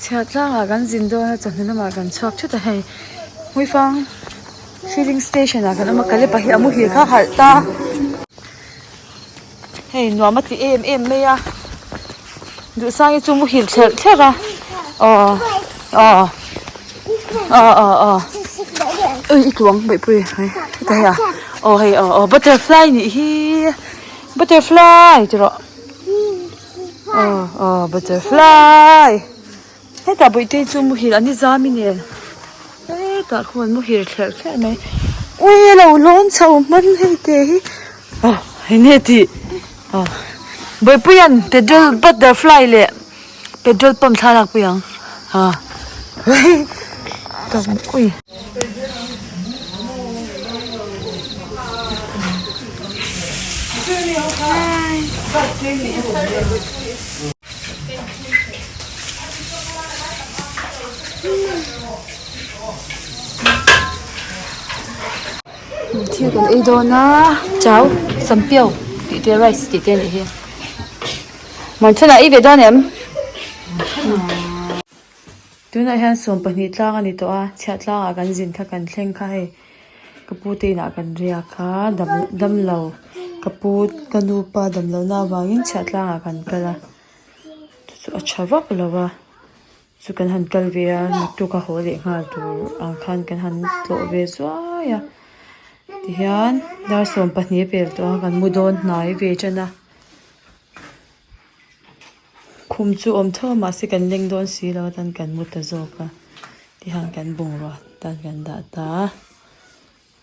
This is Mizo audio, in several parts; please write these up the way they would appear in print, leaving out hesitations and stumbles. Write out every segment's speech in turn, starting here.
Chhiah tlangah kan zin dawn a chawhnu lamah kan chhuak thut a hei Hmuifang filling station ah kan awm a Kalepa hi a muhil kha a harh ta hei nuam a ti em em mai a Duhsangi chu muhil thlerh thlerh a aw aw aw aw aw ui i tluang beihpui hei heta hei a aw hei aw aw butterfly nih hi butterfly ti rawh. Aw aw butterfly hetah bawihte chu muhil an ni zam i nen hetah khuan muhil thlerh thlerh mai ui a lo lawn chho hman hei te hi aw enge tih aw bawihpuia'n petrol butterfly leh petrol pump thla a lakpui ang aw ui. Thil kan ei dawn a chau sampiau tih te rice tih te a nih hi Muanchhana ei ve dawn em? Tunah hian 12 tlang a ni tawh a, chhiah tlangah kan zin kha kan thleng kha hei ka pu te inah kan riak a dam damlo ka pu ka nu pa damlo na avangin chhiah tlangah kan kal a chu chu a tha vak lo va chu kan han kal ve a naktuk a haw leh nghal tur ang khan kan han tlawh ve zuai a tihian dar 12 a pel tawh a kan mu dawn hnai ve tan a. Khum chu awm tho a mahse kan leng dawn si lo a tan kan mu ta zawk a tihian kan bungrua tan kan dah ta a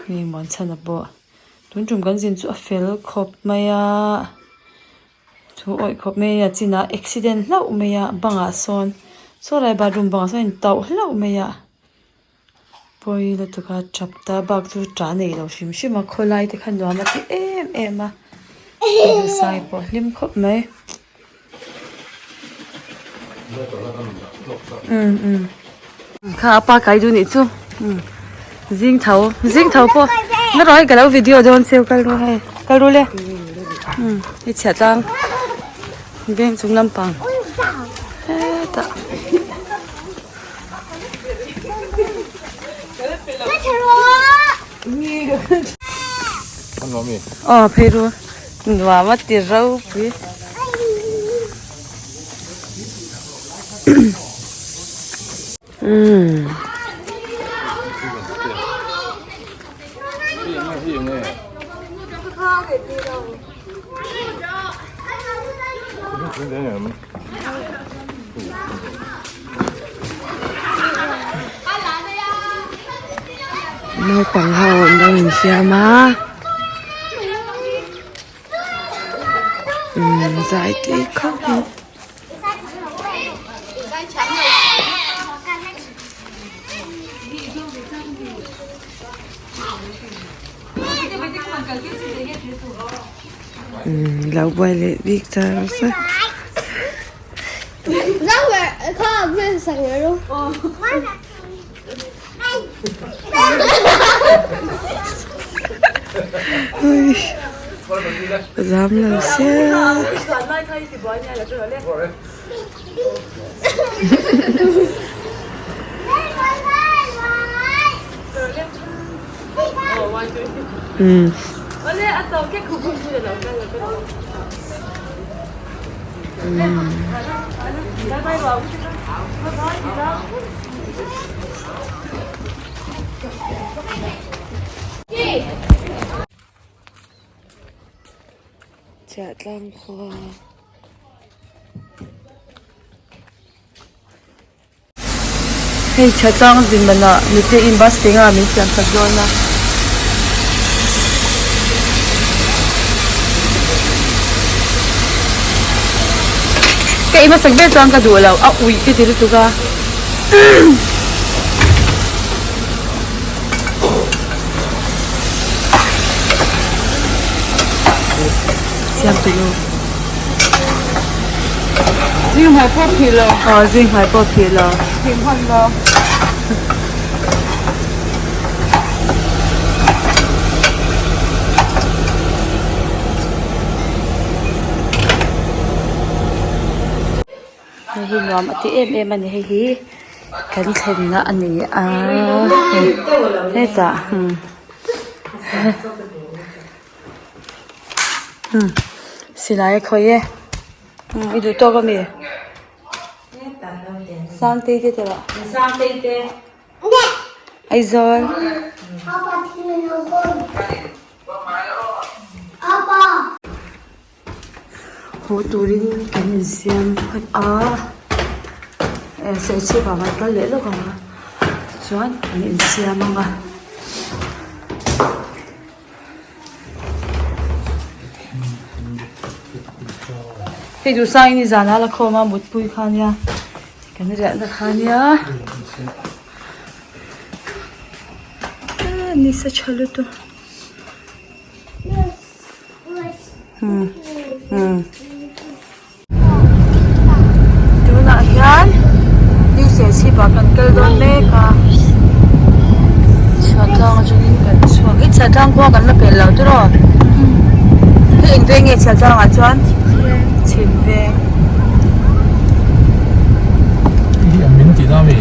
hei Muanchhana pawh tun tum kan zin chu a fel khawp mai a thu awih khawp mai a chinah accident hlauh mai a bangah sawn saw lai bathroom bangah sawn a intauh hlauh mai a. Pawi lutuk a tap ta bak chu ta nei lo hrim hrim a khawlai te kha nuam a ti em em a sai pawh hlim khawp mai um um kha a pa kai duh nih chu um zing tho zing tho pawh na rawh hei ka lo video dawn cheu kal ru hei kal ru le um i chhiah tlang veng chung lampang hetah. Aw phei ru nuam a ti ropui umm. Naupang ho an lo infiam a umm zai tui khawp mai. Umm lo buai leh bik char char. Zam lo sia. Umm. Chhiahtlang khua. Hei chhiahtlang zin manah mite in bus te nga min siam sak dawn a. Ka i hmasak ber chuan ka duh lo a uih ka ti lutuk a. Siam tih lo. Zing hmai pawh phih lo. Aw zing hmai pawh phih lo. Phih hman lo. Hei hi nuam a ti em em a ni hei hi kan thlenna a ni a hei hetah umm umm silai a khawih e umm i duh tawk ami Sangtei te tawh Aizawl. Haw turin kan insiam phawt a eh serchhip ah kan kal leh lawk ang a chuan kan insiam ang a. Hei duhsangin i zan a la khawm a mutpui kha ania kan riahna kha ania nisa tha lutuk. Tunah hian New Serchhip ah kan kal dawn mek a Chhiahtlang atangin kan chhuak i Chhiahtlang khua kan la pel lo tiraw hei eng veng nge Chhiahtlang ah chuan Chhim veng. Min tih na mi.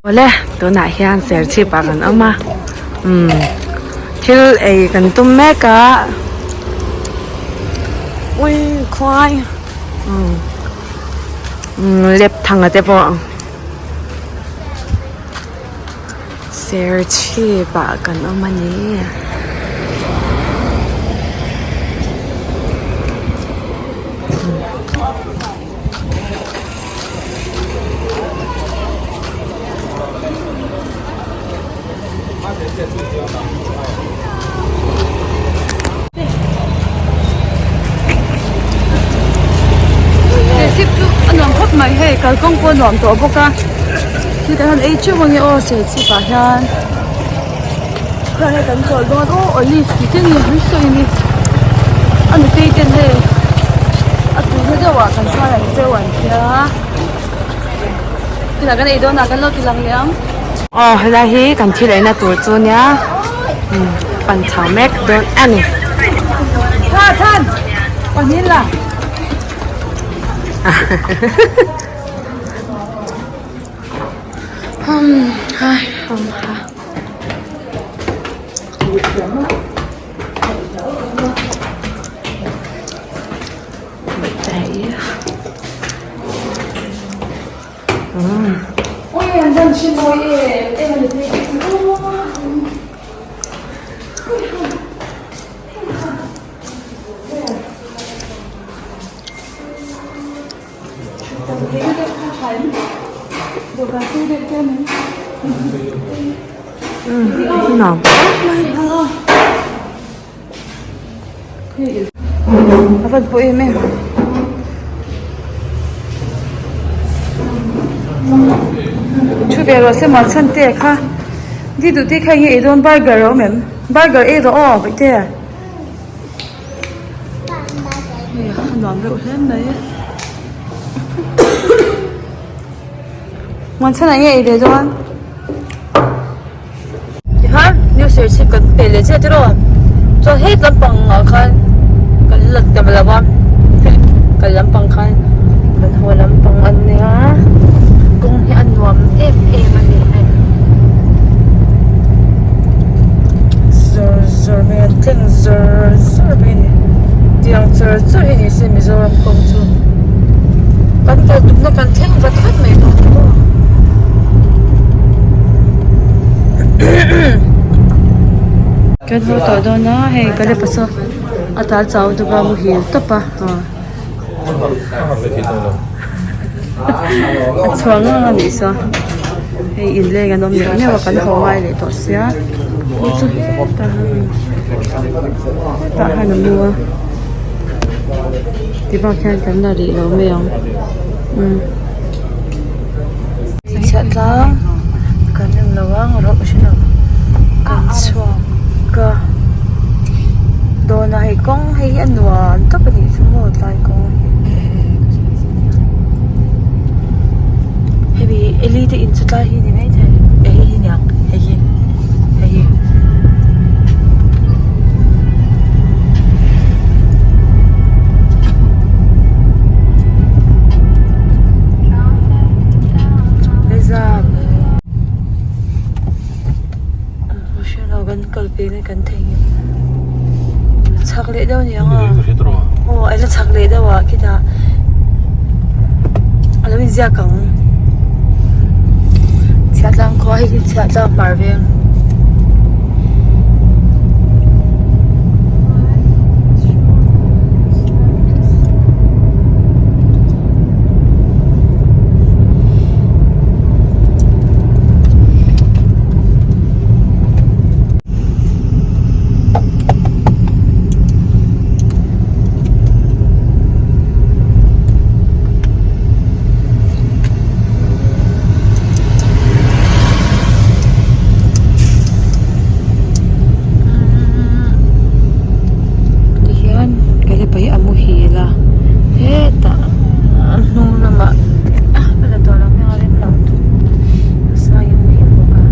Awle tunah hian serchhip ah kan awm a umm thil ei kan tum mek a ui khuai umm. Lep thanga te pawh serchhip ah kan awm a ni. Serchhip chu a nuam khawp mai hei kalkawng pawh a nuam tawh bawk a thil kan han ei teuh ange aw serchhip ah hian khawiah nge kan chawl dawn aw olive tih te ni an sawi ni a nutei ten hei a tuina deuh ah kan hruai ang cheu an tia tunah kan ei dawn ah kan lo ti lang leh ang. Aw helai hi kan thil eina tur chu nia pan chho mek dawn a ni. Tha chhan pahnih la. Hai hum ha. Nuam khawp mai A van pawh em em. Thu ve rawh se mah chhan te kha di duh te kha enge ei dawn burger a awm em burger ei rawh aw vaihte hei a nuam reuh hle mai muan chhan ah nge ei ve dawn. Tikhan new serchhip kan pe leh chiah tiraw chuan het lampang ah khan kan la tam lo a kal lampang khan kan haw lampang a nia kawng hi a nuam em em a ni hei zawr zawr mai a tleng zawr zawr mai a ni tiang char char hi ni se Mizoram kawng chu kan kal tumna kan thleng vat vat mai bawk ang maw. Kan haw tawh dawn a hei ka lepa saw a tal chau deuh a muhil tawp a a chhuang ngang a nih saw hei inleng an awm neuh neuh a kan haw ngai leh tawh sia chu chu hetah hetah hian a mu a ti bak hian kan la rih lo mai ang umm. Chhiahtlang kan en lo ang rawh ka hre lo kan chhuak a dawn a. Kawng hei hi a nuam tawp a nih chu maw tlai kawng hi hemi Eli te in chu tlai hi ni mai thei eh hei hi niang hei hi hei hi. Kal peng a kan thei nge chhak leh deuh aniang a aw a la chhak leh deuh a khitah a lo inziak ang chhiahtlang khua hei hi chhiahtlang hmar veng. Tihian Kalepa hi a muhil a hetah a hnung lamah a la tawh lo hmel a rem lo Saiin a muhil bawk a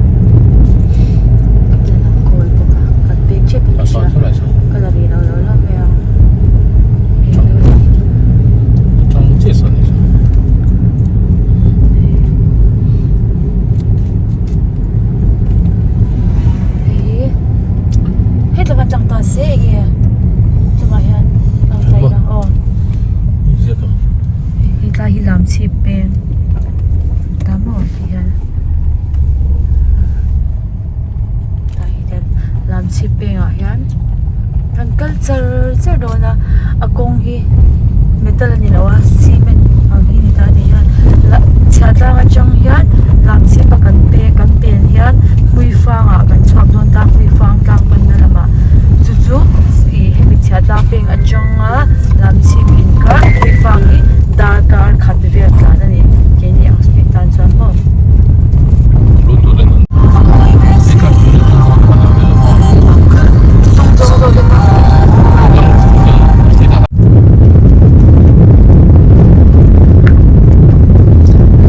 a kawl bawk a kan pek tep in ka hria ka la rih lo lo lo mai ang. Hei hetlai ah tlang ta se enge tlangah hian a tlai la aw hetlai hi lam chhip peng ta maw ti hian tah hian lam chhip pengah hian kan kal char char dawn a a kawng hi metal a ni lo a cement ang hi a ni ta a ni hian chhiah tlang atang hian lam chhip a kan peng kan pen hian hmuifang ah kan chhuak dawn ta hmuifang tlang panna lamah chu chu ih hemi chhiah tlang peng atanga lam chhip inkar hmuifang hi darkar khat vel tlan a ni keini ang speed tan chuan maw.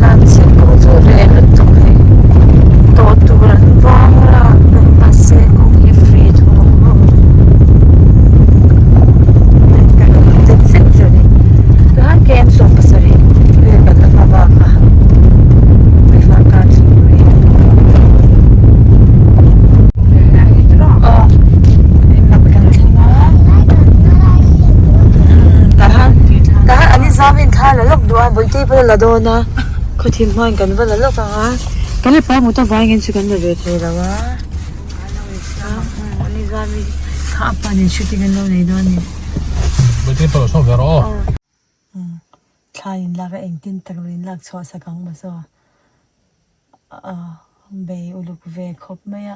Lam chhip kawng chu reh lutuk hei tawh tur an vang a mahse kawng hi free thung ang maw tichuan km 70 vel kan la hma bak a Bawihtei pawh a la dawn a khawthim hmain kan va la lawk ang a kan la pai mut avangin chu kan la ve thei lo a kha a pa nen shooting an lo nei dawn a ni. Bawihtei pawh lo chhuak ve rawh aw. Thla in lak a engtin tak lo in lak chhuah sak ang maw saw a bei uluk ve khawp mai a.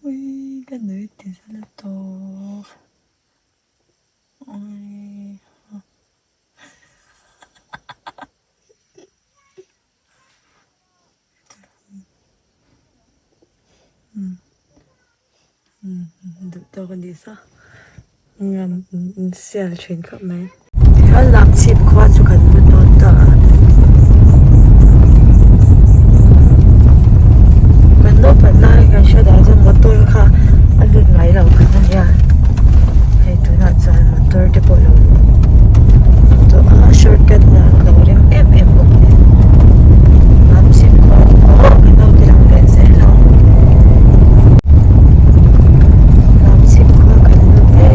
Ui ka nui ti zala tawk. Duh tawk a ni sa in sial thin khawp mai tichuan lamchhip khua chu kan hmu dawn ta a kan naupan lai kan hriat ah chuan motor kha a lut ngai lo kha ania hei tunah chuan motor te pawh lo tawh a shortcut nan lo rem em em bawk nen lamchhip khua pawh kan lo ti lang leh zel ang lamchhip khua kan lut e.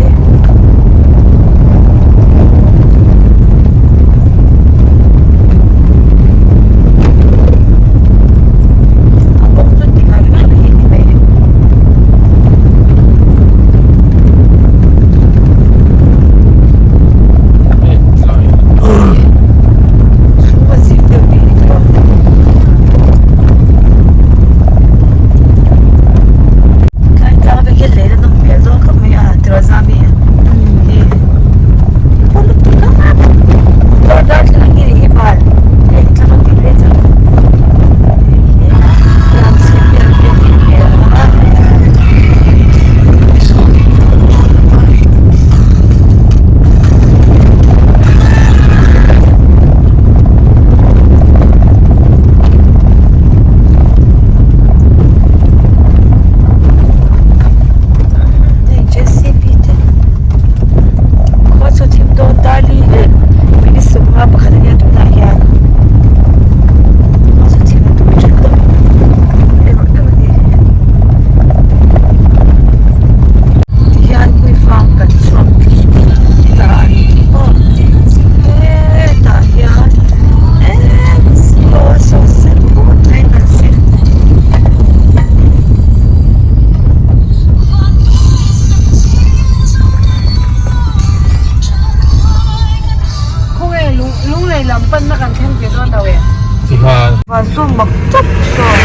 Van saw mak tawp saw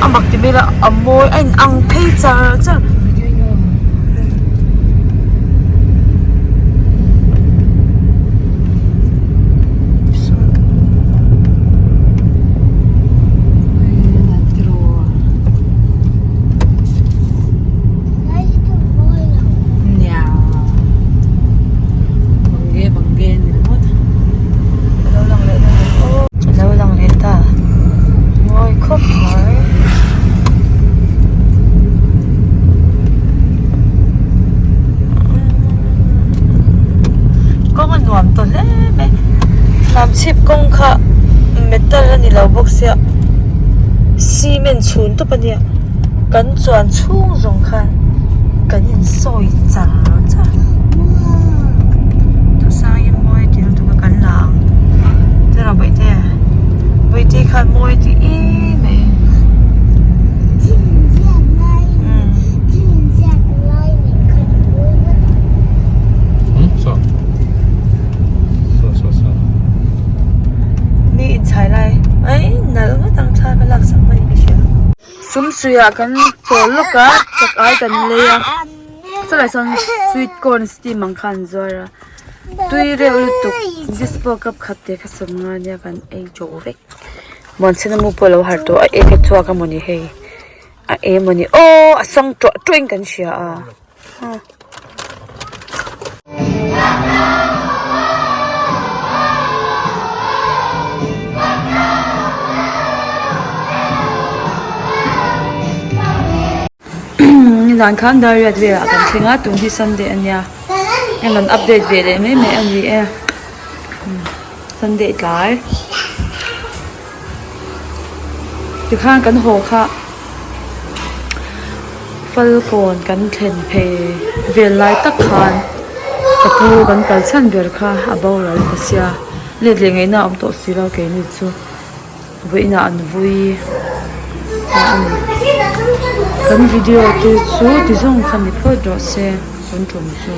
a mak ti mai ila a mawi a in ang phei char char. A lo lang leh ta mawi khawp mai. Kawng a nuam tawh hle mai hnamchhip kawng kha metal a ni lo bawk sia cement chhun tawp a nia kan chuan chhung zawng khan kan insawi char char. Thusangin mawi a ti lutuk a kan la ang tiraw bawihte bawihte khan mawi a ti em mai. Mi inchhai lai mai nalh ngawt ang thla ka laksak mai ka hria. Sumsuihah kan chawl lawk a chak ai kan lei a chulai sawn sweet corn steam ang kha an zuar a tui reuh lutuk dispo cup khat te kha sawm nga nia kan ei tawh vek muanchhana mu pawh a lo harh tawh a ek a chhuak a mawni hei a e mawni aw a sawng tawh tawhin kan hria a. Nizan khan Dariat velah kan thleng a tun hi Sunday a nia heng kan update ve leh mai mai a ni e Sunday tlai tikhan kan haw kha. Falkawn kan thlen phei vel lai tak khan ka pu kan kal chhan ber kha a boral ta sia let leh ngaihna a awm tawh si lo keini chu vawiinah an vui ta a ni kan video te chu ti zawng kha ni phawt rawh se kan tum chu.